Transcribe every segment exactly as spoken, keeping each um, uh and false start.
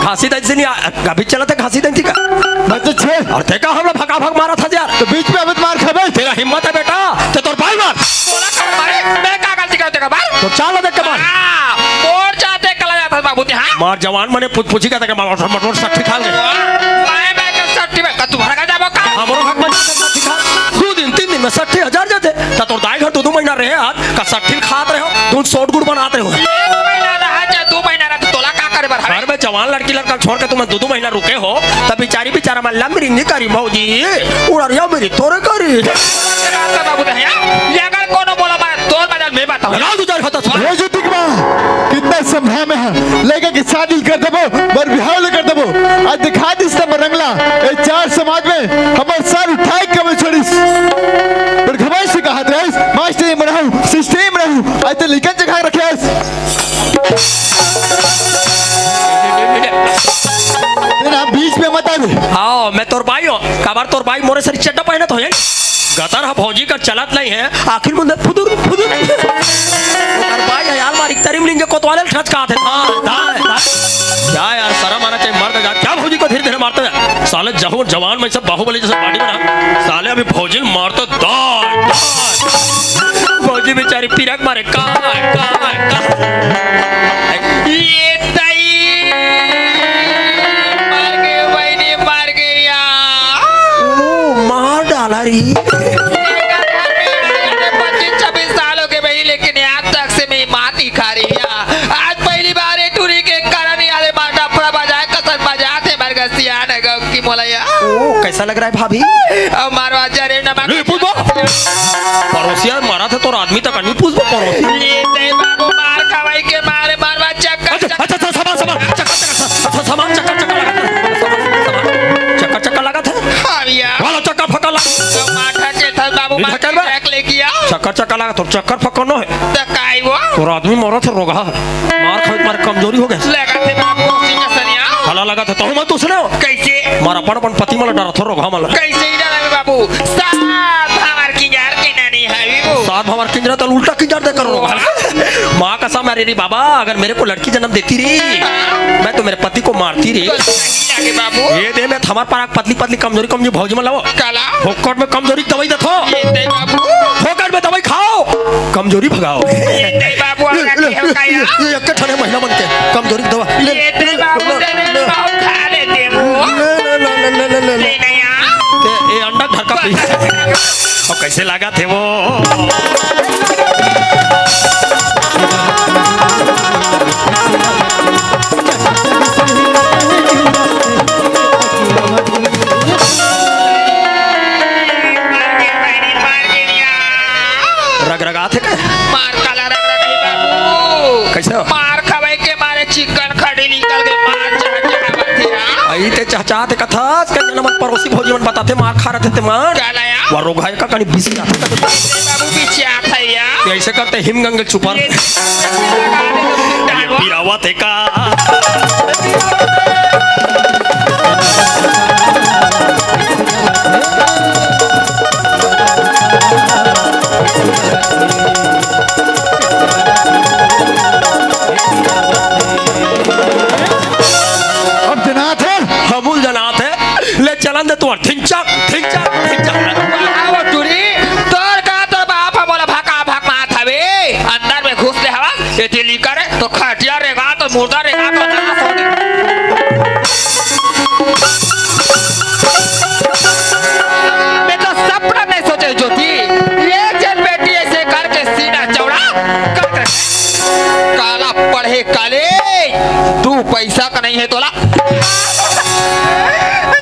घासी दंती नहीं, अभी चलत हे घासी दंती का? मैं तो छे। अउ तें का हमला भकाभक मारत हस यार? तो बीच में अमित मार खाबे। तेरा हिम्मत हे बेटा, तें तोर बाई मार। तोला का मारे? मैं का गलती करेंव तेकर बर? तोर चाल ला देख के मार। हाँ, मोर चाल देख के ला जात हस बाबू तें, हाँ? मार जवान मने पुछ-, पूछी का तेकर मार, मोर, मोर सट्ठी खा ले। मैं, मैं का सट्ठी में, का तुम्हारा का जाबो का? हमरो हक में जाथे सट्ठी खा। दू दिन, तीन दिन में सट्ठी हजार जाथे। त तोर दाई घर दू, दू महीना रहे आज, का सट्ठी ल खात रहे हो, धुन सोट गुड़ बनात रहे हो। एक महीना रहा चाहे दू महीना रहा, त तोला का करे बर हवे? घर में जवान लड़की लड़का छोड़ के तुमन दू, दू महीना रुके हो, त बिचारी बिचारा मन ला मिरी नहीं करी भौजी, उड़रिया मिरी तोरे करी। बाबू दहिया, ये अगर कोनो बोला मैं तोर मजाल में बताऊं। लगा दू चार खत्ता। हे ज्योति के माँ, कितना समझा में है, लइका के शादी कर देबो, बर बिहाव ले कर देबो। आज दिखा दिस त मरंगला, ए चार समाज में हमर सर उठाए के कबे छोड़िस। पर घमंड से कहत रहिस, मास्टर में रहूं, सिस्टम में रहूं, आज ते लइकन जगा रखे हस। तेरा बीच में मत आवे। हाँ, मैं तोर बाई हों, काबर तोर बाई मोरे सरी चड्डा पहनत होही। गतर ह भौजी कर चलत नहीं हे, आखिर मुंदे फुदुर, फुदुर। ओकर बाई ह यार मार एक तरी म लिंगे कोतवाले ल ठचकात हे। धाय, धाय, धाय। क्या यार, शर्म आना चाहिए मर्द जात। क्या भौजी को धीरे-धीरे मारते हैं? साले जहूर जवान में सब बाहुबली जैसे body बना। साले अभी भौजी ल मारते दाय, दाय। भौजी बेचारी पिरक मारे, काय, काय, काय। ये दाई। मर गे बहिनी, मर गे यार। ओ, मार डाला री। पच्चीस छब्बीस साल हो गए भाई, लेकिन आज तक से मैं मार नहीं खा रही है। आज पहली बार ये टूरी के कारण यार मार डफड़ा बजाए, कसम बजाए थे, मर गया सियान है गाँव की मोला यार। ओ, कैसा लग रहा है भाभी? अब मारवा जा रे नमक। ले, पूछ बा। पड़ोसिया मारा था तोर आदमी तक नहीं पूछ बा पड़ोसी। ले दे बाबू मार खवाई के मारे मारवा चक्कर अच्छा, अच्छा, अच्छा, सामान, सामान, चक्कर, चक्कर, अच्छा, सामान, चक्कर, चक्कर लगा था। सामान, सामान, चक्कर, चक्कर लगा था। हाँ भैया। वाला चक्कर फक्का लगा। तो माथा के था बाबू, इधर मार कर बा। के लेके आओ। चक्कर, चक्कर लगा, तो चक्कर फक्का नो है। तो काई वो? तोर आदमी मरत हे रोगहा। मार खाए मारे कमजोरी हो गए। लगा थे बाबू, उसी का सनिया। हला लगा था, तो मैं तो सुनो। कैसे? मार अपन, अपन पति मला डरा था रोगहा मला। कैसे ही डरा रे बाबू? सात हमार किंजार के नानी है वो। सात हमार किंजरा तो उल्टा किंजार दे करो रोगहा। माँ कसम, अरे रे बाबा, अगर मेरे को लड़की जन्म देती री, मैं तो मेरे पति को मारती री। तो सही लगे बाबू। ये दे मैं थमार पारा पतली पतली कमजोरी कमजोरी भौजी मन लाओ। काला। फोकट में कमजोरी दवाई देथो। ये दे बाबू। फोकट में दवाई खाओ, कमजोरी भगाओ। ये दे बाबू, ये, ये, ये, ये, ये एक ठने महिला मन के कमजोरी दवा। ले, ये दे बाबू, ले, दे, दे, ले, बाबू, खा ले दे वो। ले, ले, ले, ले, ले, ले, ले। ले नहीं आ। ये, ये अंडा घर का पीस। अउ कैसे लागत हे वो? रगरगात हे का? मार काला रगरगाही बाबू। कैसे? मार खवाई के मारे चिकन खड़ी निकल के मार चहचहावत हे। आई ते चहचहात हे कथस, के जनमत पड़ोसी भौजी मन बताथे मार खा रथे ते मार। काला या? वो रोगहा का कनी बिसी आथे। बाबू पीछे आता है या? ये ऐसे करते हिम गंगे छुपा। ये पिरावत हे का? अब जनात हे? हमू ल जनात हे। ले चलन दे तोर ढिंचक, ढिंचक, ढिंचक। बाबू टूरी, तोर का तोर बाप ह मोला भका भक मारत हवे। अंदर में घुस ले हवा, ये दिल्ली करे, तो खटिया रेंगा, तो मुर्दा रेंगा, तो नाश हो गई। मैं तो सपना नहीं सोचे ज्योति, एक जन बेटी ऐसे करके सीना चौड़ा कर कर काला पढ़े काले, दू पैसा का नहीं है तोला।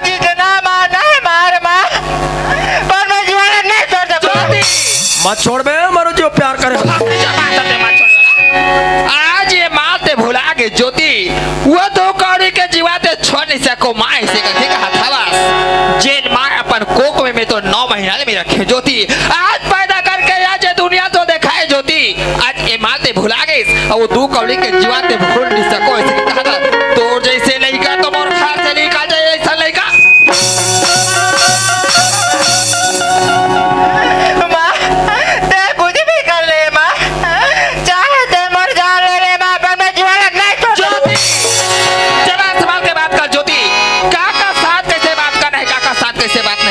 जितना मारना है मार मार, पर मैं जुआना नहीं छोड़ सकता। ज्योति। मत छोड़ बे, मारो जो प्यार करे। आज ये माल ते भुला गे ज्योति, वो दो कौड़ी के जीवा ते छोड़ नहीं सको। माँ ऐसे करके कहा था बस। जेन माँ अपन कोख में, मैं तो नौ महीना ले में रखे ज्योति, आज पैदा करके आज ये दुनिया तो दिखाए ज्योति। आज ये माल ते भुला गे, अउ वो दू कौड़ी के जीवा ते भूल नहीं सको। ऐसे कहा था, तोर जैसे लइका तो मोर घर से निकल जाए, ऐसा लइका। माँ, ते कुछ भी कर ले माँ, चाहे ते मोर जान ले ले माँ, पर मैं जुआना नहीं छोड़ सकती। जवान संभाल के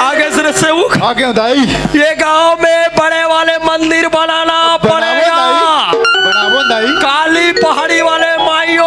आगे से सेवक, आगे दाई। ये गांव में बड़े वाले मंदिर बनाना बनावो पड़ेगा। दाई, बनावो दाई। काली पहाड़ी वाले माइयो।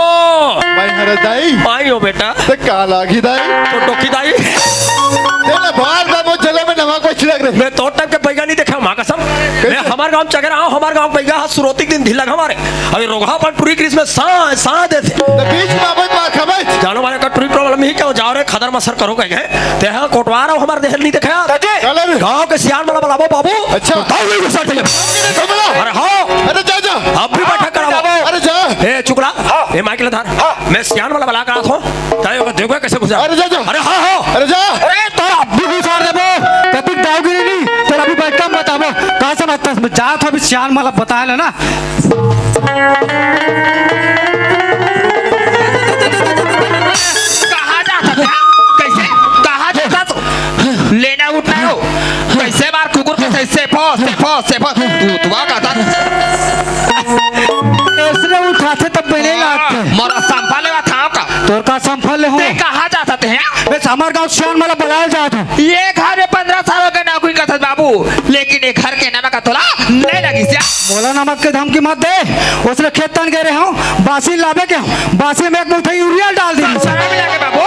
माई हरे दाई। माइयो बेटा। ते का लागी दाई? तो डोकी दाई। तेरा बार बार वो जले में नमक में छिड़क रहे। मैं तो टाइम के बैगा नहीं देखा, माँ कसम। मैं हमार गांव चगर आऊँ, हमार गांव बैगा हाथ सुरोती दिन ढीला हमारे। अभी रोगहा पर टूरी क्रिसमस सा, सा दे थे। तो बीच में आबे मार खबे। जानो मारे का टूरी प्रॉब्लम ही क्या हो? जाओ रे, खदर मसर करो कह गए। ते हाँ कोटवार हो, हमारे देहर नहीं देखा। चाची। चलो रे। गांव के सियान वाला बुलावो बाबू। अच्छा। तो गांव में घुसा चले। अरे हाँ। अरे जा, जा। अब भी बैठक करावो। अरे जा। ए चुगला। हाँ। ए माइक ला धार। हाँ। मैं सियान वाला बुला कर आता हूँ। ताए ओकर देखबे कैसे घुसा। अरे जा, जा। अरे हाँ, हाँ। अरे जा। अरे तोर अब भी घुसार देबो। कतिक दावगिरी नहीं, तोर अभी बैठ के हम बताबो। कहाँ से बात कर? जा तो अभी सियान वाला बताए ले ना। कहाँ जाता था? कैसे? कहाँ जाता तो? लेना उठना हो। कैसे मार कुकुर के सही से फो, से फो, से फो। तू, तू आ कहता। ऐसने उठाथे तब पहले हाँ, लागथे। मोरा संभाले वा था का? तोर का संभाले हो? ते कहाँ जाता थे, हाँ? बस हमार गांव सियान वाला बुलाए जात हो। ये घर में पन्द्रह साल हो गए नौकरी करत बाबू, लेकिन ये घर के नमक का तोला नहीं लगी सिया। मोला नमक के धमकी मत दे। उसने खेत तन गए रहे हो, बासी लाबे के हो, बासी में एक मुट्ठी यूरिया डाल दी। शराब मिला के बाबू,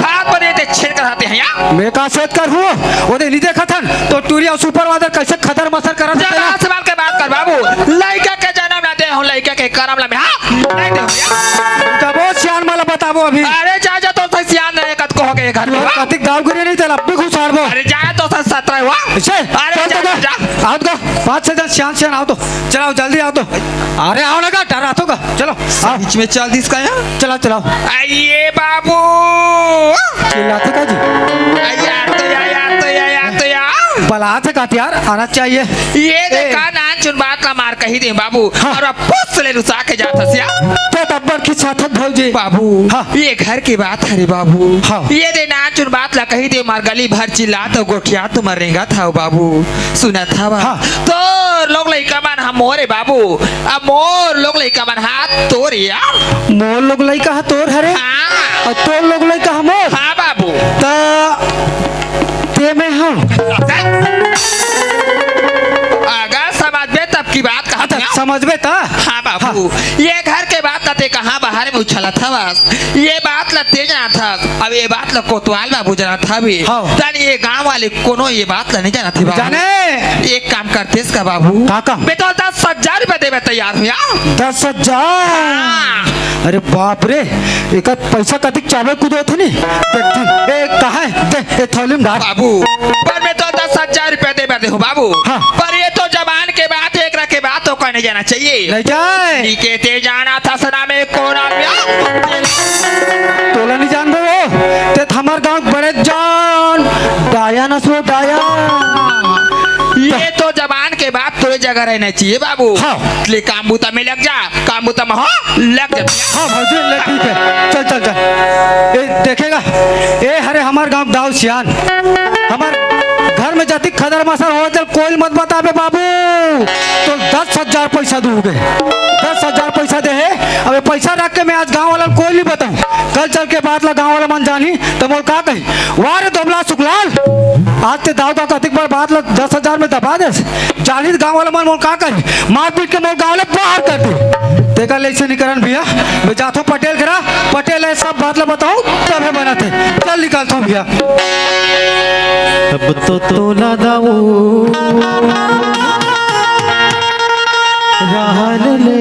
खाद पर ये ते छेद कराते हैं यार। मैं का छेद कर हूँ? वो दे नहीं देखा था तो टूरी और सुपरवाइजर कैसे खदर मसर करा था जरा तेरा? सवाल के बात कर बाबू, लड़का के जन्म ना दे हो, लड़का के करम ला में, हाँ? नहीं दे हो यार। तब वो सियान वाला बताबो अभी। अरे जा, जा, तो सही सियान नहीं, कत को हो गए घर में, हाँ? कतिक दावगिरी नहीं तेला, अब भी घुसाड़बो। अरे जा, तो सही सतरा हुआ। इसे? अरे चल जा, तो जा, जा। आओ तो, पाँच छह जन सियान, सियान आओ तो। चलाओ, जल्दी आओ तो। अरे आओ ना का, डरा तो का। चलो, आओ। बीच में चल दिस का यहाँ। चलाओ, चलाओ। आइए बाबू। चिल्लाथे का जी? आइए, आ तो या, आ तो या, आ तो या। बलाथे का यार, आना चाहिए। ये ए। देखा नान चुन बात ला मार कही दे बाबू। हाँ। और अब पुस ले रुसा के जात हसिया। तो तब्बर की साथक भौजी। बाबू, हाँ। ये घर की बात हरे बाबू। हाँ। ये दे नान चुन बात ला कही दे मार गली भर चिल्ला तो गोठिया तो मरेगा था बाबू। सुना था बा। हाँ। तोर लोग लइका मन हा मोरे बाबू, अब मोर लोग लइका मन हा तोर यार। मोर लोग लइका हा तोर हरे? हाँ। अउ तोर लोग लइका हा मोर? हाँ बाबू। त ते में हूँ। अगर समझबे तब की बात कहा अच्छा, था। समझबे त? हाँ बाबू, हाँ। ये घर के बात ला ते कहाँ बाहर में उछलत हवस? ये बात ला ते जानत हस, अब ये बात ला कोतवाल बाबू जानत हवे। हाँ। तन ये गांव वाले कोनो ये बात ला नहीं जानत हे बाबू। जाने। एक काम करतेस का बाबू? का काम? मैं तो दस हजार रुपया देवे तैयार हूँ यार। दस हजार? हाँ। अरे बाप रे, एकर पैसा कतिक चाबे कूदो थे नी? देख थे, ए, कहाँ है? दे, ए, थैली में डाल। बाबू, पर मैं तो दस हजार रुपया देवे दे हूँ बाबू। हाँ। पर ये तो जबान के बात है, एकरा के बात तो कहने जाना चाहिए। नहीं जाए। नी के ते जाना था सना में कोरा प्या। तोला नहीं जान रहे हो? ते हमार गांव बड़े जान। डायन असो डायन। ये तो जबान के बात तोरे जगह रहना चाहिए बाबू। हाँ। ले काम बूता में लग जा, काम बूता में हो, लग जा। हाँ भौजी, ले ठीक है, चल, चल, चल। ए, देखेगा, ए, हरे हमार गांव दाऊ सियान, हमार घर में जतिक खदर मसर हो, चल, कोई मत बताबे बाबू, तो दस हजार पैसा दूंगे, दस हजार पैसा दे है। अब ये पैसा रख के मैं आज गांव वाला कोई नहीं बताऊं, कल चल के बात ला गांव वाला मन जानी, तो मोर का कही? वाह रे दोमला सुखलाल, आज ते दाऊ का कतिक बड़ बात ला दस हजार में दबा दे। जानिस गांव वाला मन मोर का कही? मारपीट के मोर गांव ले बाहर कर दे। तेकर ले से निकरन भैया, मैं जाथो पटेल करा, पटेल है सब बात ला बताऊं, तब है बनाते। चल निकलथो भैया। तब तो तोला दाऊ रहल ले।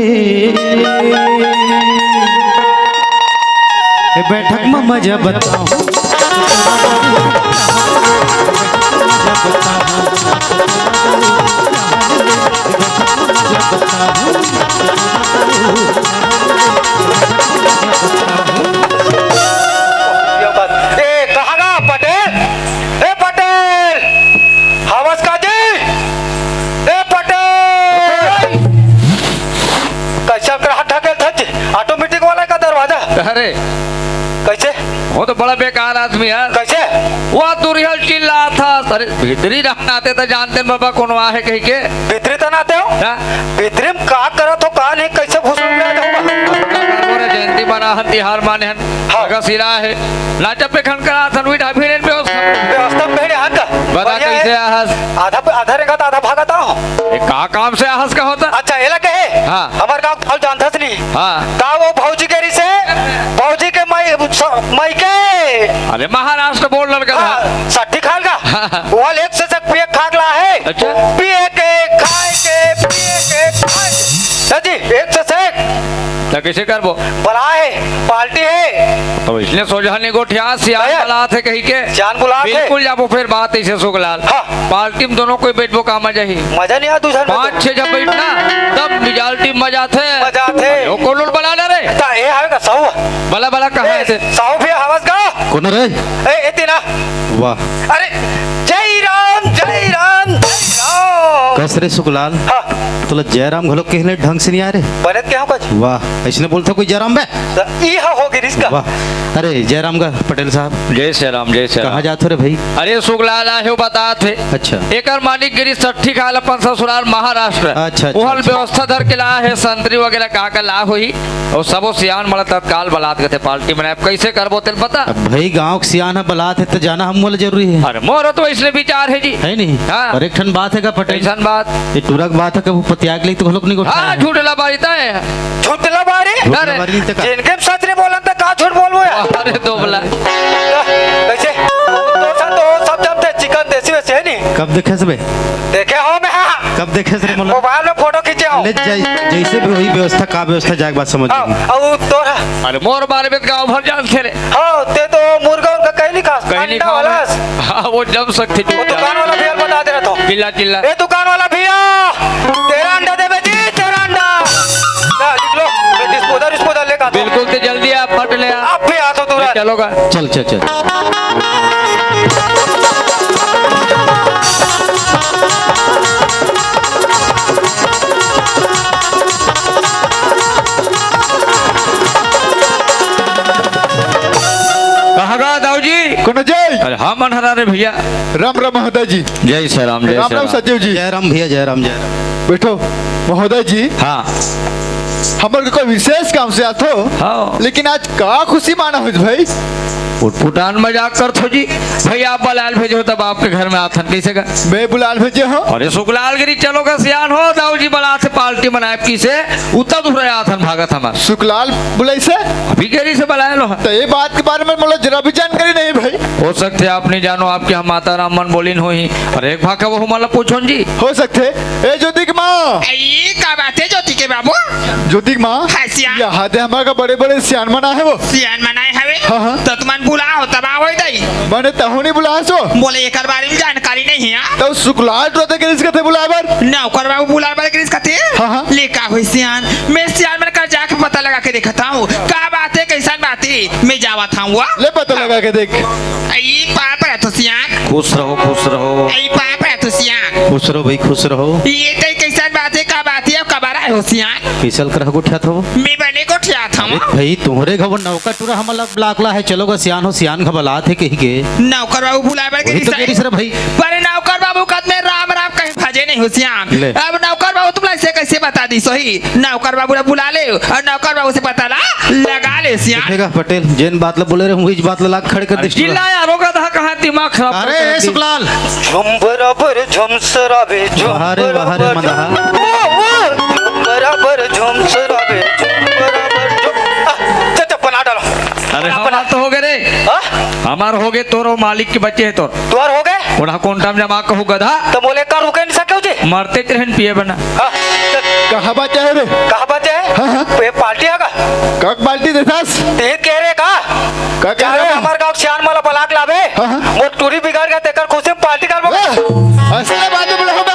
ए बैठक में मजा बताऊं। अरे, कैसे? वो तो बड़ा बेकार आदमी हे। कैसे? वो दुरिहा ले चिल्लात हे। अरे, भीतरी रहना आते तो जानते न बाबा कोनो आहे कहिके। भीतरी तो ना आते हो? हाँ। भीतरी में का करत हो, का नहीं, कैसे घुस मिला जाऊंगा? अरे, जयंती मना हन, तिहार माने हन, हाँ। बगा सिरा हे। नाचा पे खन करा था, नुई ढाबी ने व्यवस्था। व्यवस्था में भेड़े हन का? बता बढ़िया कैसे हे। आहस? आधा, आधा रेंगत, आधा भागत आहो। ये का काम से आहस का होता? अच्छा, एला कहे? हाँ। हमार गाँव काल जानथस नहीं। हाँ। का वो भौजी के रिसे? भौजी के माई, स-, माई के। अरे महाराष्ट्र बोल लड़का था। हाँ, सट्ठी खाल का। हाँ। वो एक से से पिए खाक ला हे। अच्छा। पिए के, खाए के, पिए के, खाए के। सर जी, एक से से एक। तो कैसे करबो? बला हे, पार्टी हे। तो इसने सोझा नहीं गोठिया, सियान भैया। बलात हे कहिके। सियान बुलात हे। बिल्कुल जाबो फिर बात ऐसे सुखलाल। हाँ। पार्टी में दोनों कोई बैठबो का मजा ही। मजा नहीं आ दूसरा में पाँच तो। छह जब बैठना, तब मिजाज टीम मजा थे। मजा थे। अरे, वो कौन बला ना रे? ता ए हवे का साहू? बला, बला, कहाँ ए, हे ते? साहू भी हवस का? कौन रे? ए, ए, तेना। वाह। अरे, जय राम, जय राम, जय राम। कस रे सुखलाल? हाँ। तोला जयराम घलो कहले ढंग से नहीं आ रे। बने के हो कुछ? वाह, ऐसने बोलता कोई जयराम बे? त ई ह हो गिरिस का? वाह। अरे, जयराम का पटेल साहब। जय श्री राम, जय श्री राम। कहाँ जात हो रे भाई? अरे, सुखलाल आहे, वो बतात हे। अच्छा। एकर मालिक गिरिस सट्ठी खाल अपन ससुराल महाराष्ट्र। अच्छा, अच्छा, उहल अच्छा। व्यवस्था धर के ला हे, संतरी वगैरह का का ला होही। अउ सबो सियान मन ला तत्काल बलात कथे पार्टी में। अब कैसे करबो तेल बता? अब भाई गाँव के सियान हे, बलात हे त जाना हम मोला जरूरी हे। अरे मोर तो इसने विचार हे जी। हे नहीं? हाँ। अउ एक ठन बात हे का पटेल? कैसन बात? ये टूरा के बात हे, कभू पतियाग ले तो घलोक नहीं उठा हाँ, हे। झूठ ला बारी ता हे। झूठ ला बारी? झूठ ला अरे। बारी नहीं तो का? जिनके सच नहीं बोलन त का झूठ बोलबो यार? अरे दोबला। कैसे? तो सब, तो सब जानते हैं, चिकन देसी वैसे हे नहीं? कब देखे सबे? देखे हो मैं, हाँ। कब देखे से रे मोला? मोबाइल में फोटो खींचे हो। ले जै-, जैसे भी होही व्यवस्था, का व्यवस्था जाए के बाद समझ हाँ, लेंगे। अउ तोरा? अरे मोर बारे में गाँव भर जानथे रे। हाँ, ते तो मुर्गा उनका कहीं नहीं खास। कहीं नहीं अंडा खाओ वाला। हाँ, वो जम सकथे वो चुपचाप। दुकान वाला भैया बता दे रहा था। चिल्ला, चिल्ला। ए दुकान वाला भैया, तेरा अंडा दे बेटी, तेरा अंडा। ला, लिख लो। मैं disposal, disposal लेकर आता हूँ। बिल्कुल, ते जल्दी आ, फट ले आ। आप भी आ तो तुरंत। चलो का। चल, चल, चल। कहाँ गा दाऊ जी? कोनो जय? अरे हाँ, मन हरा रे भैया। राम राम महोदय जी। जय श्री राम, जय राम श्री राम राम। सचिव जी। जय राम भैया, जय राम, जय राम। बैठो महोदय जी। हाँ। हमर के कोई विशेष काम से आथो, हाँ। लेकिन आज का खुशी माना हो भाई? उटपुटान मजाक करथो जी। भाई आप बलाल भेजे हो तब आपके घर में आथन, कैसे का? मैं बुलाल भेजे हो। अरे सुखलाल गिरी चलो का सियान हो, दाऊ जी बलात हे पार्टी मनाए किसे, उतना दूर आथन भागत हमार। सुखलाल बुलाइस हे? अभी गिरी से बलाए लो। तो ये बात के बारे में मोला जरा भी जानकारी नहीं भाई। हो सकथे आप नहीं जानो, आपके यहाँ माता राम मन बोलिन होही। अरे एक भाखा वहू मन ला पूछोन जी। हो सकथे। ए ज्योति के माँ। ए, का बात हे ज्योति के बाबू? ज्योति के माँ। हाँ, सियान। ये हाथे हमार का बड़े-बड़े सियान मन आए हे वो। सियान मन आए हवे? हाँ, हाँ। त तुमन बुलाओ, तब आवो दई। मने तहू नहीं बुलाए सो? बोले एकर बारे में जानकारी नहीं हे, हाँ? तो सुखलाल टूरा ते गिरिस कथे बुलाए बर। नौकर बाबू बुलाए बर गिरिस कथे? हाँ, हाँ। ले का होई सियान? मैं सियान मन कर जाके पता लगा के देखत हूँ। का बात हे, कैसन बात हे? मैं जावत हूँ, वा। ले पता लगा के देख। आई पाप है तो सियान। खुश रहो, खुश रहो। आई पाप है तो सियान। खुश रहो भाई, खुश रहो। ये तई कैसन बात हे, का बात हे, अब कबर आए हो सियान? किसल कर गोठियात हो? मैं बने गोठियात हूँ। अरे भाई, तुम्हरे घर वो नौकर टूरा हमला ब्लाक ला हे, चलो गा सियान हो, सियान घबलात हे कहिके। नौकर बाबू बुलाए बर वही तो गिरिस रे भाई। पर नौकर बाबू कद में राम राम कहीं भजे नहीं हो सियान। ले। अब नौकर बाबू तुमला इसे कैसे बता दी सोही? नौकर बाबू ला बुला ले अउ नौकर बाबू से पता ला लगा ले सियान। देखेगा पटेल, जेन बात ला बोले रहे, वही बात ला लाग खड़े कर दे। जिला यारो का था, कहाँ दिमाग खराब अरे, कर ए, दी। सुखलाल। झुम बराबर झुम सराबे, झुम वाह रे, वाह रे, बराबर मंदहा। झुम। वाह, वाह। झुम बराबर झुम सराबे, झुम बराबर झुम। आ, चल, चल, बना डालो। अरे, बना, बना। हमार तो हो गए रे। हाँ? हमार हो गए, तोर मालिक के बच्चे हैं तोर। तुहर हो गए? ओढ़ा कौन टाइम जमा कहू गधा? तो बोले, "का रुके नहीं सके जी?" मरते च रहन पिए बना। हाँ, चल। कहाँ बचे है रे? कहाँ बचे है? हाँ, हाँ। ये पार्टी है का? कक पार्टी देथस? ते कह रहे का? का कह जा रहे रे, हो? हमार गाँव सियान वाला बलाक लावे। हाँ, हाँ। मोर टूरी बिगड़ गया, तेकर खुशी में पार्टी करबो। ए, असले बात बोले हो बा।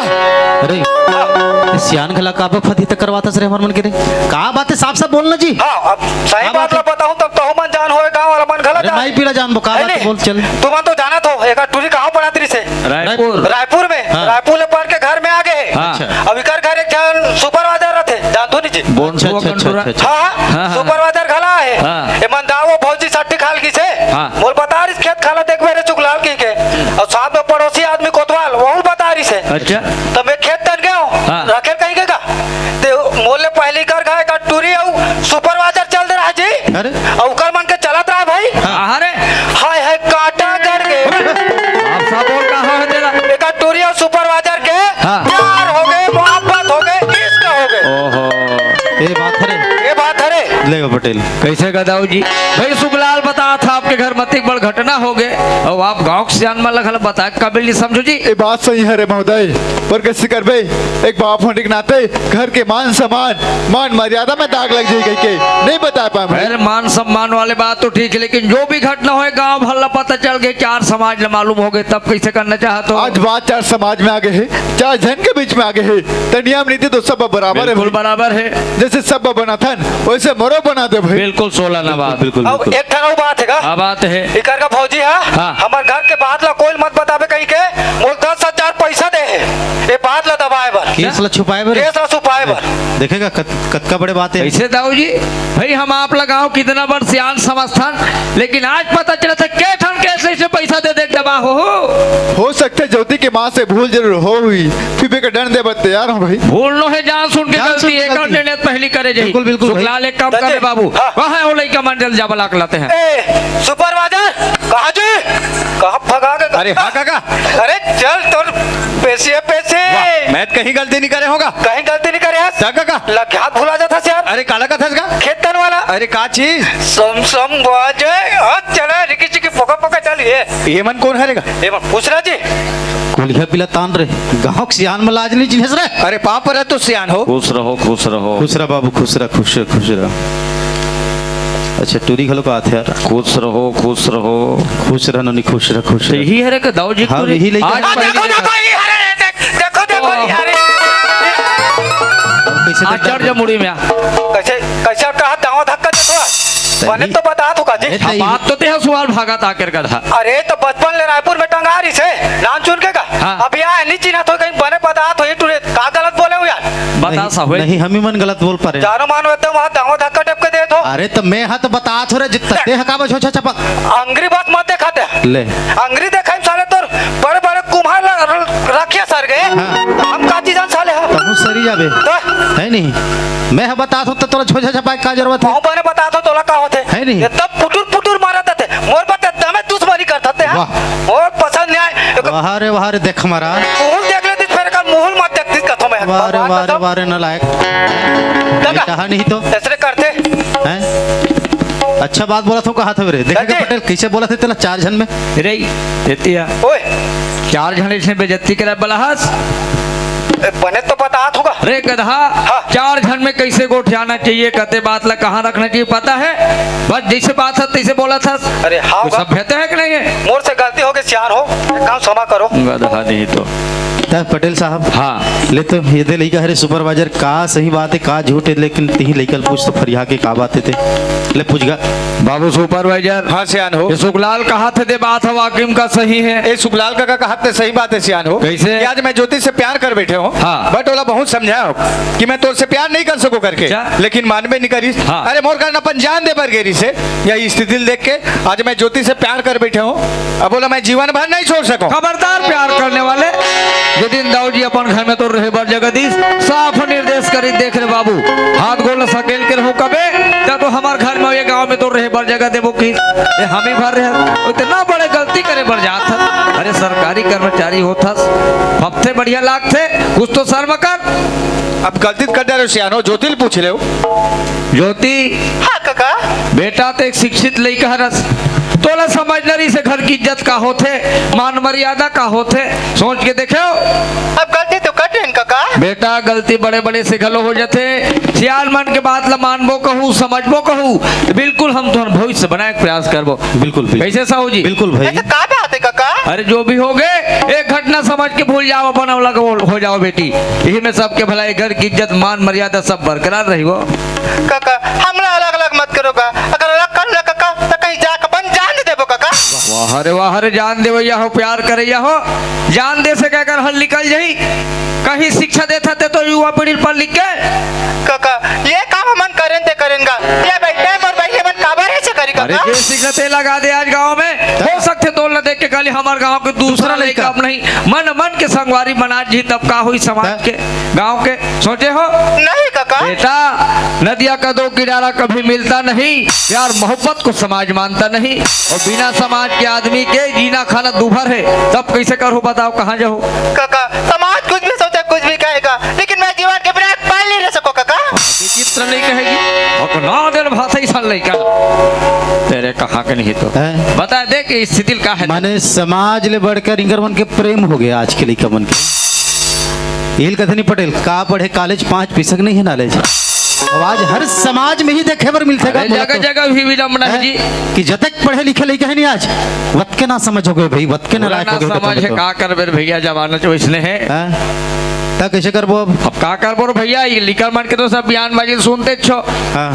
अरे, हाँ। सियान घला का बा फदी तक करवाथस रे हमर मन के रे? का बात हे, साफ साफ बोलना जी। हाँ, अब सही का बात बात ला हे? बताऊँ तब तहु मन जान होए, गाँव वाला मन घला अरे जान। नहीं पीला जान बो, का है बात हे, नहीं? बोल चल। तुमन तो जानत हो, एकर टूरी कहाँ पढ़त रहिस हे? रायपुर। रायपुर में। हाँ। रायपुर ले पढ़ के घर में आ गए। हाँ। अच्छा। अब इकर घर एक झन सुपरवाइजर रथे, जानथो नहीं जी? बोन अच्छा, अच्छा, अच्छा, अच्छा, अच्छा। हाँ, हाँ, हाँ, हाँ। सुपरवाइजर घला हे। हाँ। एमन दाऊ भौजी सट्टी खाल गिसे। हाँ। मोर बता रहिस खेत खाला देखबे रे चुगलाल कहिके। अउ साथ में पड़ोसी आदमी कोतवाल, वहू बता रहिस हे। अच्छा। त मैं खेत तन गेंव, हाँ। राखेल कहिके गा। ते मोर ले पहिली कर गा एक टूरी अउ सुपरवाइजर चल दे रहा जी। अरे। अउ ओकर मन के चलत रहा भाई। हाँ। अरे। हाय हाय कांटा गड़ गे। आप सब बोल कहाँ है तेरा? एक टूरी अउ सुपरवाइजर के हाँ। प्यार हो गे, मोहब्बत हो गे, इश्क हो गे। ओहो। ये बात हरे। ये बात हरे। ले पटेल। कैसे गदाऊ जी? भाई सुखलाल बतात हे आपके घर म अतेक बड़ घटना हो गे, अउ आप गांव के सियान मन ला घला बताए के काबिल नहीं समझो जी। ये बात सही हरे महोदय, पर कैसे करबे, एक बाप होने के नाते घर के मान सम्मान, मान मर्यादा में दाग लग जाही कहिके नहीं बता पाए भाई। अरे मान सम्मान वाले बात तो ठीक है, लेकिन जो भी घटना होय गांव भर ला पता चल गे, चार समाज ला मालूम हो गे, तब कैसे करना चाहत हो? आज बात चार समाज में आ गे हे, चार झन के बीच में आ गे हे, त नियम नीति तो सब बराबर हे बिल्कुल भाई। बराबर हे। जैसे सब बनाथन, वैसे मोरो बना दे भाई। बिल्कुल सोलह ना बात। बिल्कुल, अब बिल्कुल। एक ठन अउ बात हे का? हाँ, बात हे। इकर का भौजी हा, हाँ। हमर घर के बात ला कोई मत बताबे कहिके, मोला दस हजार पैसा दे हे, ये बात ला दबाए बर। केस ला छुपाए बर? केस ला छुपाए बर। देखेगा कत-, कतका बड़े बात हे। कैसे दाऊ जी? भाई हम आप ला गांव कितना बड़ सियान समझथन, लेकिन आज पता चलत हे के ठन केस से पैसा दे दे दबा हो। हो सकथे ज्योति के माँ से भूल जरूर हो हुई, फिर भी का दंड दे बर तैयार हों भाई। भूल नो हे जान सुन के जान सुन गलती, के एक गलती। निर्णय पहली करे जाही। बिल्कुल, बिल्कुल भाई। सुखलाल एक काम कर ले बाबू, हाँ। वहाँ वो लइका मन जल जाबला के लाते हैं। ए, सुपरवाइजर, कहाँ जी? कहाँ भगा के? अरे हाँ काका। अरे चल तोर पेशी हे पेशी। वाह, मैं तो कहीं गलती नहीं करे हों गा। कहीं गलती नहीं करे हस? त काका। लख्यात भुला जात हस यार। अरे काला कथस का? खेत तन वाला। अरे का चीज? सम सम बाजे, हाँ चला रिकी चिकी पोका पोका चल ये। ये मन कोन हरे गा? ये मन पूछ रहा जी। कोलिहा पिला तान रे, गांव के सियान में लाज नहीं चिन्हस रे। अरे पाँव परत हों सियान हो। खुश रहो, खुश रहो। खुश रह बाबू, खुश रह, खुश रह, खुश रह। अच्छा, टूरी घलो का आथे यार। खुश रहो, खुश रहो। खुश रह नोनी, खुश रह, खुश तो रह। यही हरे के दाऊ जी हाँ, टूरी। यही लेके आज हाँ, पहली देखो, देखा। देखो, ये हरे, देख, देखो, देखो, ये हरे। कैसे आश्चर्य मुड़ी में आ। कैसे, कैसे कहा दावा धक्का देखो। सही। बने तो बतात हों का जी। ए, हाँ, सही। बात तो ते हा सुवाल भागत आकर का था। अरे, तो बचपन ले रायपुर में टंगा रहिसे, नाम सुन के का? हाँ। अभी आए, नहीं चिन्हत हो, कहीं बने बतात हो, ये टूरे, का गलत बोले हो यार? बता नहीं, साहब। नहीं, हम ही मन गलत बोल पा रहे हैं। जानो मानो एकदम वहाँ दावा धक्का टेप के दे दो। अरे, तो मैं हा तो बतात हों रे, जितना ते हा का बस हो, अच्छा, अच्छा, पा- अंगरी बात मत देखा ते। ले। अंगरी देखा ही साले तोर बड़े बड़े कुम्हार ल-, र-, रखिया सर गए। हाँ। हम का चीज साले हा? तहु सरी जाबे। तो? है नहीं? मैं हा बतात हों तो तोला झोझा छपाए का जरूरत हे? कहूँ बने बतात हों तोला का होथे? है नहीं? ये तब पुटुर पुटुर मारत हे। मोर बात एकदम दुश्मनी करत हे, हाँ? वाह। मोर पसंद नहीं आए। एक वाह रे, वाह रे, देख मारा। मुहुल देख लेतिस, फिर एकर मुहुल मत देखतिस, कथो मैं। वाह रे, भगवान वाह रे, कसम। वाह रे, नालायक। लगा। ये कहा नहीं तो। ऐसे करते। हैं? अच्छा बात बोलत हों, कहा था रे। देखे का जी। पटेल, कैसे बोलत हे तेला चार झन में? रे, एतिया। ओए। चार झन इसने बेइज्जती करे बला हस। ए, बने तो बतात हों का। रे गधा, हाँ। चार झन में कैसे गोठियाना चाहिए, कते बात ला कहाँ रखना चाहिए, पता हे? बस जैसे बात हे, तैसे बोलत हस। अरे हाँ कोई होगा। सभ्यता हे कि नहीं हे? मोर से गलती हो गे, सियान हो, एक काम क्षमा करो। गधा नहीं तो। त पटेल साहब, हाँ। ले तो ये दे लइका हरे सुपरवाइजर, का सही बात हे, का झूठ हे, लेकिन तिही लइका ल पूछ तो फरिया के का बात हे ते। ले पूछ गा। बाबू सुपरवाइजर। हाँ, सियान हो। ये सुखलाल कहा थे दे बात हे, वाकई में का सही हे? ए, सुखलाल काका कहा थे सही बात हे, सियान हो। कैसे? कि आज मैं ज्योति से प्यार कर बैठे हों। हाँ। But ओला बहुत समझाए हों कि मैं तोर से प्यार नहीं कर सकों करके। अच्छा। लेकिन मानबे नहीं करिस। हाँ। अरे मोर कारण अपन जान दे बर गे रहिसे, यही स्थिति ल देख के आज मैं ज्योति से प्यार कर बैठे हों। अब ओला मैं जीवन भर नहीं छोड़ सकों। खबरदार प्यार करने वाले, जे दिन दाऊ जी अपन घर में तोर रहे बर जगह दिस, साफ निर्देश करी, देख रे बाबू, हाथ गोड़ ल सकेल के रहूं कबे, त तो हमर घर में, ये गांव में तोर रहे बर जगह देबो कि ये हम ही भर रहे। इतना बड़े गलती करे बर जात हस। अरे सरकारी कर्मचारी होत हस, फपथे बढ़िया लागथे, कुछ तो शर्म कर। अब गलती कर डरे हो सियान हो, ज्योति ल पूछ ले। ज्योति, हाँ काका। बेटा, ते एक शिक्षित लइका हरस, तोला समझना रहिसे घर की इज्जत का होथे, मान मर्यादा का होथे, सोच के देखे हो। अब गलती तो कर डरेन काका। बेटा, गलती बड़े-बड़े से घलो हो जाथे। सियान मन के बात ला मानबो कहूँ, समझबो कहूँ, तो बिल्कुल हम तुहर भविष्य बनाए के प्रयास करबो। बिल्कुल, बिल्कुल। कैसे साहू जी? बिल्कुल भाई। ऐसे का बात हे काका? अरे जो भी हो गे, एक घटना समझ के भूल जाओ, अपन अलग हो, हो जाओ बेटी। यही में सबके भलाई, घर की इज्जत, मान, मर्यादा सब बरकरार रही हो। काका, हमला अलग-अलग मत करो का। अगर अलग कर ले काका, त कहीं जाके अपन जान दे देबो काका। वाह रे, वाह रे, जान देवइया हो, प्यार करइया हो, जान दे से कहकर हल निकल जाही। कहीं शिक्षा देथा ते तो युवा पीढ़ी पर लिख के। कका, ये काम हमन करेन ते करेन गा। ये बैठे मोर बहिनी मन काबर ऐसे करी अरे कका? जे सीखत हे लगा दे आज गांव में। हो सकथे तोल न देख के काली हमार गांव के दूसरा दूसरा लइका लइका। अब नहीं, मन मन के संगवारी बना जी, तब का होई समाज हाँ। के, गांव के, सोचे हो? नहीं कका। बेटा, नदिया का दो किनारा कभी मिलता नहीं, प्यार मोहब्बत को समाज मानता नहीं, और बिना समाज के आदमी के जीना खाना दूभर है। तब कैसे करो बताओ, कहाँ जाओ? कका, समाज कुछ भी सोचे, कुछ भी कहेगा, लेकिन मैं जीवन के बिना एक पल नहीं रह सको कका। विचित्र नहीं कहेगी, और ना दिल भाषा ही सन लइका। तेरे कहाँ के नहीं तो हैं? बता दे कि स्थिति का है। माने समाज ले बढ़कर इनकर मन के प्रेम हो गया आज के लइका मन के। इल कथनी पटेल का पढ़े कॉलेज पाँच पिसक नहीं है नॉलेज। अब आज हर समाज में ही देखे बर मिलथे का अरे बोला जगह तो। जगह भी विडम्बना है हैं? जी। कि जतक पढ़े लिखे लइका है नहीं आज, वत के ना समझ हो गए भाई, वत के ना पूरा लायक ना हो गए समझ कथनी है, तो। का करबे रे भैया, जमाना तो इसने है। हैं? त कैसे करबो अब? अब का करबो रे भैया, ये लिकर मन के तो सब बयानबाजी सुनते छो। हाँ।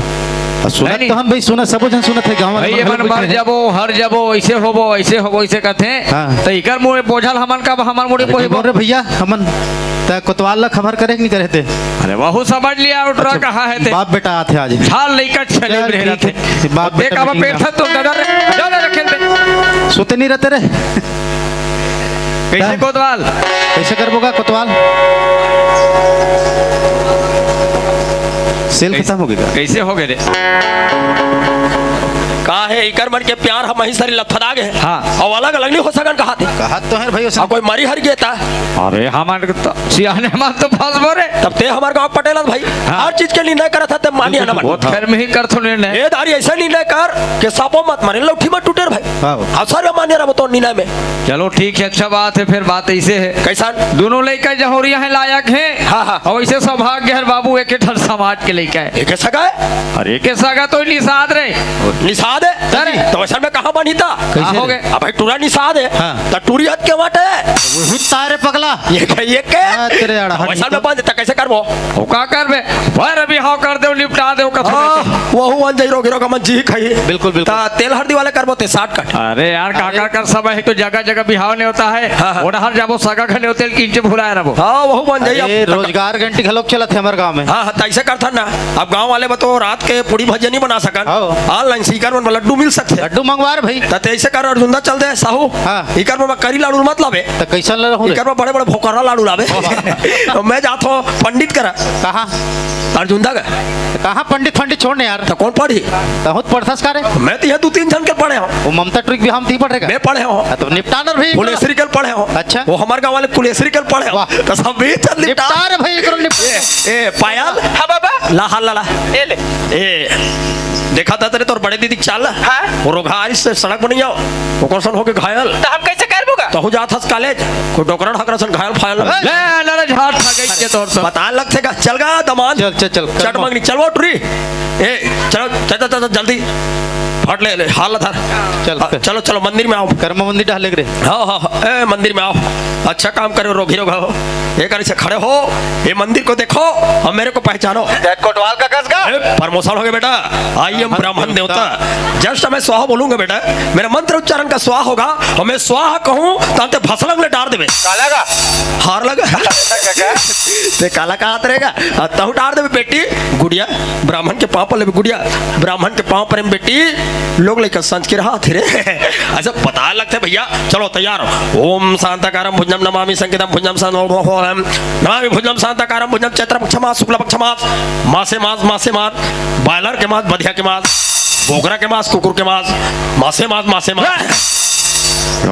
आ, सुनत नहीं, तो नहीं। हम भाई, सुनत, सबो झन सुनत है, गाँव वाले भाई, मन ये घलो मन बैठे मर हैं। जाबो, हर जाबो, ऐसे होबो, ऐसे होबो, ऐसे कहते हैं। हाँ। तो इकर मुड़े बोझल हमन का, हमर मुड़े अरे, कोई नहीं बोल रहे भैया, हमन त कोतवाल ला खबर करे कि नहीं करे थे? अरे, वहू समझ लिया, उठ रहा अच्छा, कहाँ है ते? बाप बेटा आथे आज। झाल लइका चले चल, रहे ठीक रहते। है। बाप अब देख, बेटा अब meeting बैठा में। तो डर, डर रखे थे। सोते नहीं रहते रे। कैसे हाँ। कोतवाल? कैसे करबो का कोतवाल? सेल कैसे, खत्म हो गया। कैसे हो गए रे? का है, इकर मन के प्यार हम ही सारी लथपथा गए। हाँ। और अलग अलग नहीं हो सकन कहा थे। कहा तो है भाई, उसने अब कोई मरी हर गया था। अरे, हमारे तो सियाने मन तो फंस बोरे। तब ते हमार गाँव पटेल भाई, हाँ। हर चीज के निर्णय करत हते, मानिया ना मानिया। बहुत खैर में ही कर थो निर्णय। ए दारी ऐसा निर्णय कर के सापो मत मारे, लौठी मत टूटे रे भाई। हाँ। अवसर में मानिया रहो तो निर्णय में। चलो ठीक है, अच्छा बात है, फिर बात ऐसे है। कैसन? दोनों लइका जहोरिया है, लायक है। हाँ, हाँ। और ऐसे सौभाग्य है बाबू, एक ही ठन समाज के लइका है। एक ही सगा है? अरे एक ही सगा तो निषाद रे। निषाद है? अरे। तो ऐसा में कहाँ बनी था? कैसे कहाँ हो रे? गए? अब भाई टूरा निषाद है। हाँ। तो टूरी हत के वाट है? वही तारे पगला। ये कह, ये कह। हाँ, तेरे अड़हर वैसा निकल। में बंद था, कैसे करबो? वो का करबे? भर अभी हाव कर दे, निपटा दे, कथो हाँ, देते। वहू अन जाई रोगी रोग मन जी खाई। बिल्कुल, बिल्कुल। ता तेल हल्दी वाले करबो ते साठ कट। अरे यार, का, अरे। का कर सब है तो जगह जगह बिहाव नहीं होता है। हाँ, हाँ। ओडहर जाबो सगा घले होते कि इंचे भुलाए रहो। हाँ, वहू बन जाई। अरे, अब रोजगार गारंटी घलोक चलत है हमारे गाँव में। हाँ, हाँ, तो ऐसे करथन ना। अब गाँव वाले बतो रात के पूड़ी भजिया नहीं बना सकन। हाँ। Online से इकर मन लड्डू मिल सकथे। लड्डू मंगवा रे भाई। त ते ऐसे कर अर्जुंदा चल दे साहू। हाँ। इकर में करी लाडू मत लावे। त कैसन ला रहूं रे? इकर में बड़े-बड़े भोकरा लाडू लावे। तो मैं जात हूँ पंडित करा। कहाँ? अर्जुंदा का। कहाँ पंडित फंडित छोड़ ने यार। त कौन पढ़ी? तहूँ त पढ़थस का रे? मैं तो ये दो तीन झन के पढ़े हूँ। वो ममता ट्रिक भी हम ती पढ़ रे का? मैं पढ़े हूँ। हाँ, तो निपटानर भी। फुलेश्वरी के पढ़े हूँ। अच्छा। वो हमारे गाँव वाले कुलेश्वरी के पढ़े हूँ। वाह। तो सब भी चल निपटा। निपटा रे भाई, एकरो निपटा। ए, ए, पायल। हाँ बाबा। ला, हाल ला, ला। ए ले। ए, देखा था तेरे तोर बड़े दीदी के चाल? हाँ। वो रोगहारी से सड़क बनी जाओ, ओकर सन होके घायल। तो हम कैसे करबो गा? तहूँ जात हस कॉलेज, कोई डोकरा ढाकरा सन घायल फायल। ले, ले, ले, झाड़ खा गई के तोर सन। पता लगथे का? चल गा दमांद। चल, चल, चल, चट कर। मंगनी, चल वो टुरी। ए, चलो, चल, चल, चल, चल, जल्दी। फट ले, ले, हाल धर। चल, हाँ, चल। चलो, चलो, मंदिर में आओ। कर्म मंदिर डाले रे। हाँ, हाँ, हाँ, ए, मंदिर में आओ। अच्छा काम करे, रोगी रोग हो। ये करे से खड़े हो, ये मंदिर को देखो और मेरे को पहचानो। देख कोटवाल का कसगा। ए, promotion हो गया बेटा। I am हाँ, ब्राह्मण हाँ। देवता। Just मैं स्वाहा बोलूंगा बेटा, मेरा मंत्र उच्चारण का स्वाहा होगा और मैं स्वाहा कहूँ तो अंत भसलंग ले डार देवे। काला का? हार लगा। ते काला का हाथ रहेगा? आ, तहु डार देवे बेटी। गुड़िया, ब्राह्मण के पाँव पर लेवे गुड़िया। ब्राह्मण के पाँव पर बेटी, लोग लेकर संज के रहा थे रे। अच्छा पता लगते भैया। चलो तैयार हो। ओम शांताकारं भुजंगं नमामि संकेतं भुजंगं शांत-, नमामि भुजंगं शांताकारं भुजंगं। चैत्र पक्ष मास, शुक्ल पक्ष मास, मासे मास, मासे मास, बॉयलर के मास, बधिया के मास, बोकरा के मास, कुकुर के मास, मासे मास, मासे मास।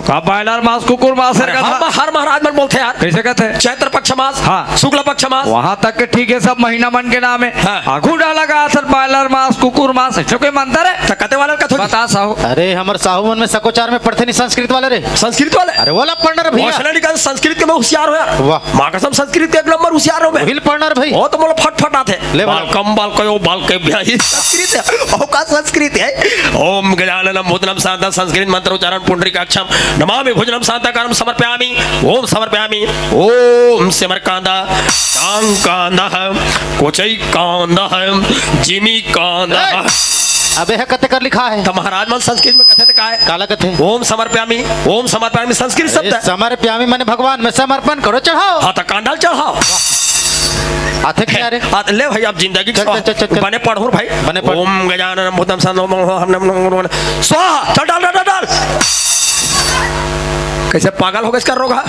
का बॉयलर मास, कुकुर मास अरे का हम था? हर महाराज मन बोलते यार। कैसे कहते हैं? चैत्र पक्ष मास, हाँ। शुक्ल पक्ष मास। वहाँ तक के ठीक है, सब महीना मन के नाम है। हाँ। आगू डाला का असल बॉयलर मास, कुकुर मास, ऐसे कोई मंत्र है? तो कते वाला का थोड़ी। बता साहू। अरे हमर साहू मन में सकोचार में पढ़ते नहीं संस्कृत वाले रे। संस्कृत वाले? अरे वो ला पढ़ना रे भैया। वैसे नहीं कहा, संस्कृत के मैं होशियार हूँ यार। वाह। माँ कसम संस्कृत के एक नंबर होशियार हूँ मैं। हिल पढ़ना रे भाई। वो तो मोला फट फट आते। ले बालकम बालकयो बालकेभ्यः। संस्कृत है। ओ का संस्कृत है? ओम गजाननम भूतनम शांता संस्कृत मंत्र उच्चारण पुंडरीकाक्षम नमामि भुजनम शांताकारम समर्पयामि। ओम समर्पयामि। ओम सिमरकांदा कांकांदा कोचई कांदा जिमी कांदा। अबे, हे कते कर लिखा हे? त महाराज मन संस्कृत में कथे त का हे? काला कथे? ओम समर्पयामि। ओम समर्पयामि संस्कृत शब्द ए, हे। समर्पयामि माने भगवान में समर्पण करो, चढ़ाओ। हाँ, त कांडा ल चढ़ाओ। आथे कि नहीं रे? आ, ले भाई, अब जिंदगी के चल, स्वाहा। चल, चल, चल, चल। बने पढ़ो भाई। बने पढ़। ओम गजानन भूतम सन, ओम, ओम, हम, नम, नम, नम, स्वाहा। चल, डाल, डाल, डाल, डाल। कइसे पागल हो गे इसका रोगहा?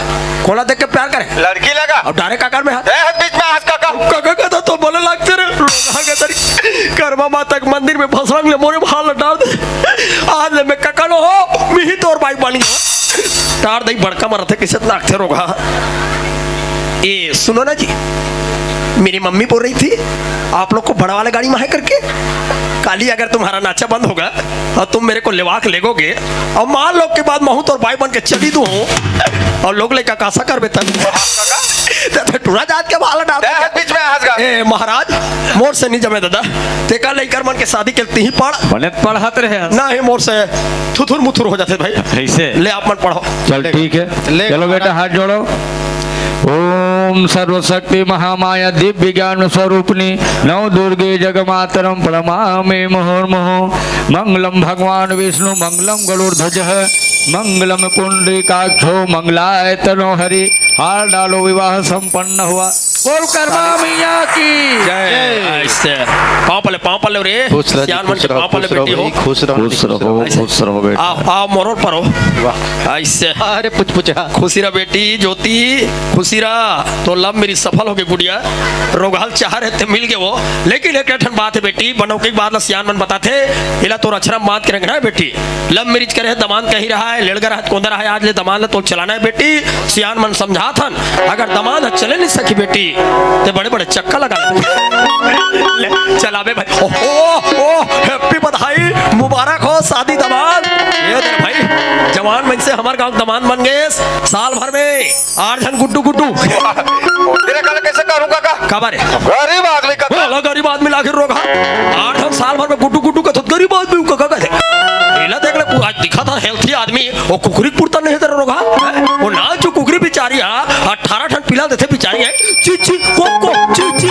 कोला देख के प्यार करे। लड़की लगा। अब डायरेक्ट काकर में हाथ। ए, हद बीच में हंस काका। काका का तो, तो बोले लगथे रे। रोगहा के तरी। कर्मा माता के मंदिर में भसरंग ले मोरे भाल डाल दे। आज ले मैं काका नो हो, मिही तोर बाई बन गया। तार दई बड़का मरथे, कइसे लागथे रोगहा। ए, सुनो ना जी, मेरी मम्मी बोल रही थी, आप लोग को बड़ा वाला गाड़ी में है करके। काली अगर तुम्हारा नाचा बंद होगा और तुम मेरे को लेवा के लेगोगे और मान लो के बाद महू तोर बाई बन के चली दूँ और लोग लइका कासा करबे तब। त टूरा जात के भाला डाल दे। ए, बीच में हंस गा। ए, महाराज, मोर से नहीं जमे दादा। तेका लइकर मन के शादी के तिही पढ़। बने पढ़त रहे। नहीं, मोर से थुथुर मुथुर हो जाथे भाई। ऐसे? ले, आप मन पढ़ो। चल, ठीक है। ले, चलो बेटा, हाथ जोड़ो। ओम सर्वशक्ति महामाया दिव्य ज्ञान स्वरूपिणी नव दुर्गे जगमातरम प्रणमामि मुहुर्मुहु। मंगलम भगवान विष्णु मंगलम गरुड़ ध्वज, मंगलम पुंडरीकाक्षो मंगलायतनो हरि। हार डालो, विवाह संपन्न हुआ। बोल कर्मा मैया की जय। जय। ऐसे। पाँव पल्ले, पाँव पल्ले रे। खुश रह जी, सियान मन खुश के रहो, पाँव पल्ले खुश रहो बेटी हो। भाई, खुश रहो, खुश रहो, ऐसे। खुश रहो बेटा। आओ, आओ, मोरोर पर हो। वाह। ऐसे। अरे, पुछ, पुछ, हाँ। खुशी रह बेटी, ज्योति, खुशी रह। तो love marriage सफल हो गे गुड़िया। रोगहा ल चाह रहे थे, मिल गे वो। लेकिन एक ठन बात हे बेटी, बनौके के बात ला सियान मन बताथे, एला तोर अक्षरा म बांध के रखना हे बेटी। Love marriage करे हे, दमांद कहीं रहा हे, लेड़गा रहा हे, कोंदा रहा हे, आज ले दमांद ला तोर चलाना हे बेटी। सियान मन समझाथन, अगर दमांद ह चले नहीं सकी बेटी, ते बड़े-बड़े चक्का लगा ले। ले, चलाबे भाई। ओहो, ओहो, happy बधाई, मुबारक हो शादी दमांद। ये दे भाई, जवान मन से हमर गांव के दमांद बन गे, साल भर में आठ झन गुड्डू गुड्डू। तेरे कल कैसे करूं काका? काबर? गरीब आदमी का। बोला गरीब आदमी ला के रोगहा। आठ झन साल भर में गुड्डू गुड्डू कथे, गरीब आदमी का काका कथे। एला देख ले, आज दिखत हे healthy आदमी, वो कुकरी के पुरता नहीं हे तेरा रोगहा। हैं? वो नाचू कुकरी बिचारी हा, अठारह ठन पिला देथे बिचारी हे। ची ची, को को, ची ची।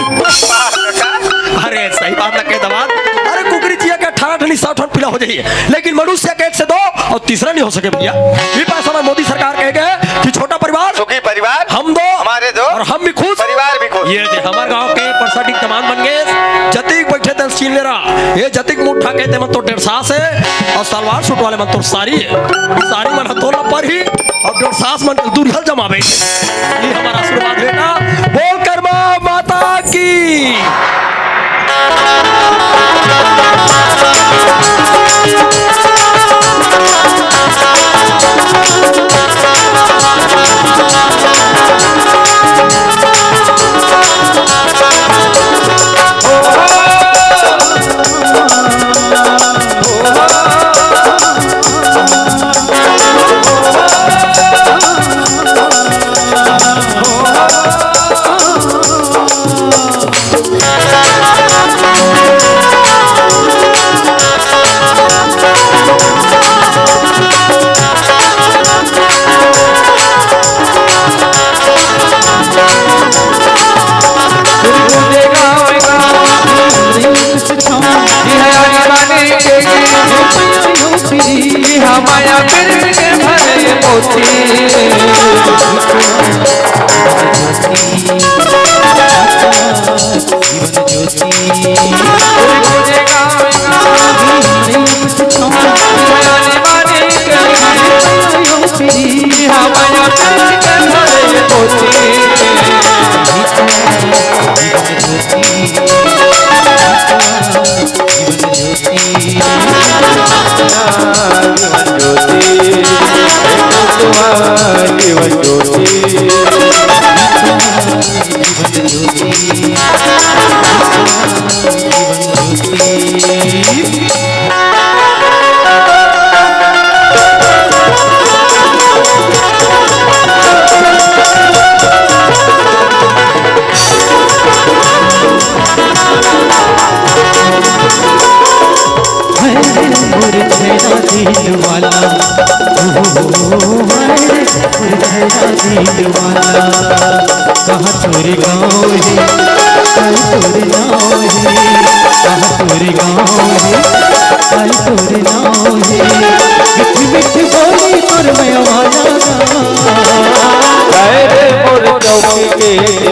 अरे सही बात ला कहे दमांद। अरे कुकरी चिया के अठारह ठन, सौ ठन पिला हो जाही, लेकिन मनुष्य के एक से दो और तीसरा नहीं हो सके भैया। ये पास हमारे मोदी सरकार कहे गे कि छोटा परिवार, सुखी परिवार, हम दो, हमारे दो, और हम भी खुश, परिवार भी खुश। ये दे हमारे गांव के परसाडी के दमांद बन गे। जतिक बैठे तेन सीन ले रहा, ये जतिक मुट्ठा कहते मन तो डेढ़ सास हे और सलवार सूट वाले मन तो सारी हे। सारी मन ह तोला पर ही और डेढ़ सास मन के दूरिहा ल जमाबे। ये हमारा आशीर्वाद बेटा। बोल कर्मा माता की।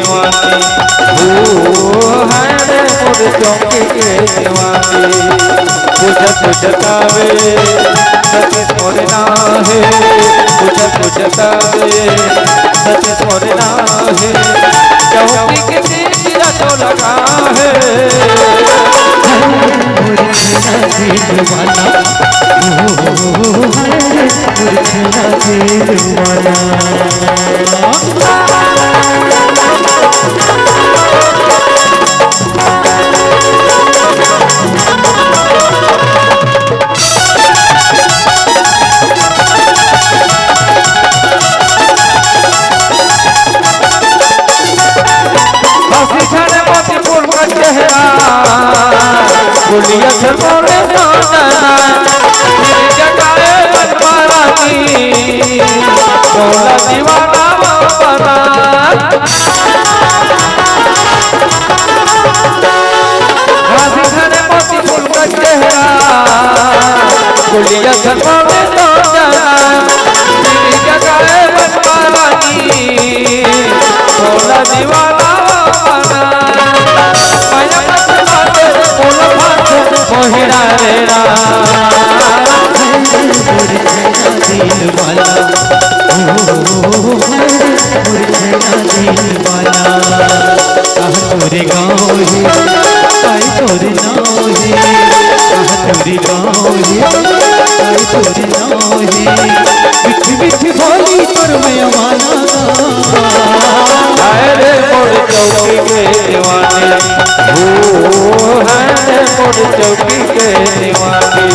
दीवानी, ओ हाय रे मोर चौकी के दीवानी। बुझत जतावे सतीश मोर नाम हे, बुझत जतावे सतीश मोर नाम हे। चौकी के तीर तो लगा हे। मोर छेना दिल वाला, ओ हाय रे मोर छेना दिल वाला। हंसी छन मोती फूल का चेहरा, बोलिया छन मोरे नैना, तेरी जगाए बन पारानी, बोला दीवाना बना। हंसी छन मोती फूल का चेहरा, बोलिया छन मोरे नैना, तेरी जगाए बन पारानी, बोला दीवाना बना। माया मत बाटे, बोला बाटे, मोहिरा रे राम। मोर छेना दिल वाला, ओ, मोर छेना दिल वाला। कहाँ तोरे गाँव हे, काई तोरे नाव हे, कहाँ तोरे गाँव हे, काई तोरे नाव हे। मीठी मीठी बोली तोर मैं माना। हाय रे मोर चौकी के दीवानी, ओ हाय रे मोर चौकी के दीवानी।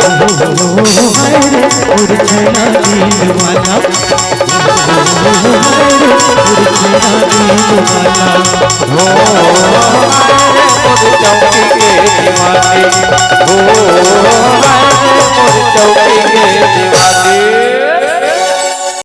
ओ हाय रे मोर छेना दिल वाला, ओ हाय रे मोर छेना दिल वाला। ओ हाय रे मोर चौकी के दीवानी, ओ हाय रे मोर चौकी